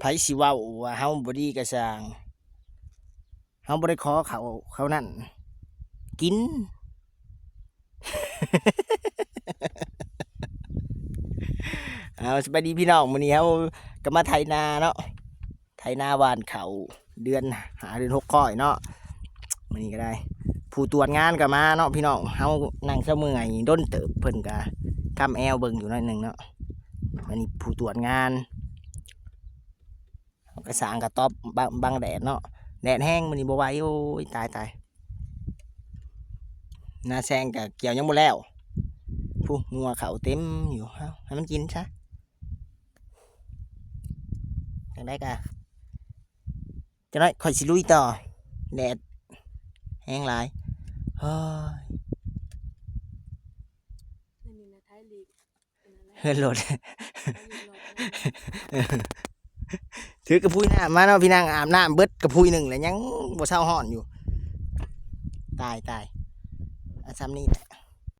ຜຊິເວົ້າວ່າເຮົາບໍ່ດີກໍຊ່າງ, ເຮົາບໍ່ໄດ້ຂໍເຂົ້າເຂົານັ້ນກິນ. ເອົາ ສະບາຍດີພີ່ນ້ອງ, ມື້ນີ້ເຮົາກໍມາໄຖນາເນາະ, ໄຖນາຫວ່ານເຂົ້າເດືອນຫ້າ ເດືອນຫົກຄ່ອຍເນາະ. ມື້ນີ້ກໍໄດ້ ຜູ້ຕວດງານກໍມາເນາະພີ່ນ້ອງ, ເຮົານັ່ງເຊົາເມື່ອຍດົນເຕີບ, ເພິ່ນກໍຄຳແອວເບິ່ງຢູ່ໜ້ອຍໜຶ່ງເນາະ. ອັນນີ້ຜູ້ຕວດງານ ເຮົາກໍສ້າງກະຕ໊ອບບັງ ບັງແດດເນາະ, ແດດແຮງມື້ນີ້ບໍ່ໄຫວ. ໂອ້ຍ ຕາຍ ຕາຍ, ນາແຊງກໍກ່ຽວຍັງບໍ່ແລ້ວ. ຜູ້ ງົວເຂົ້າເຕັມຢູ່, ເອົາ ໃຫ້ມັນກິນຊະ. ຈັ່ງໃດກໍຈັກໜ້ອຍຂ້ອຍຊິລຸຍຕໍ່, ແດດແຮງຫຼາຍ. ໂອ້ຍ ອັນນີ້ນະ ໄທລີກ ເຮືອນໂຫຼດ ໄທລີກໂຫຼດ ຖືກະພຸ້ຍນ້ຳມາເນາະພີ່ນ້ອງ, ອາບນ້ຳເບິດກະພຸ້ຍໜຶ່ງແລ້ວ ຍັງບໍ່ເຊົາຮ້ອນຢູ່. ຕາຍ ຕາຍ, ເອົາ ຊ່ຳນີ້ແຫຼະ.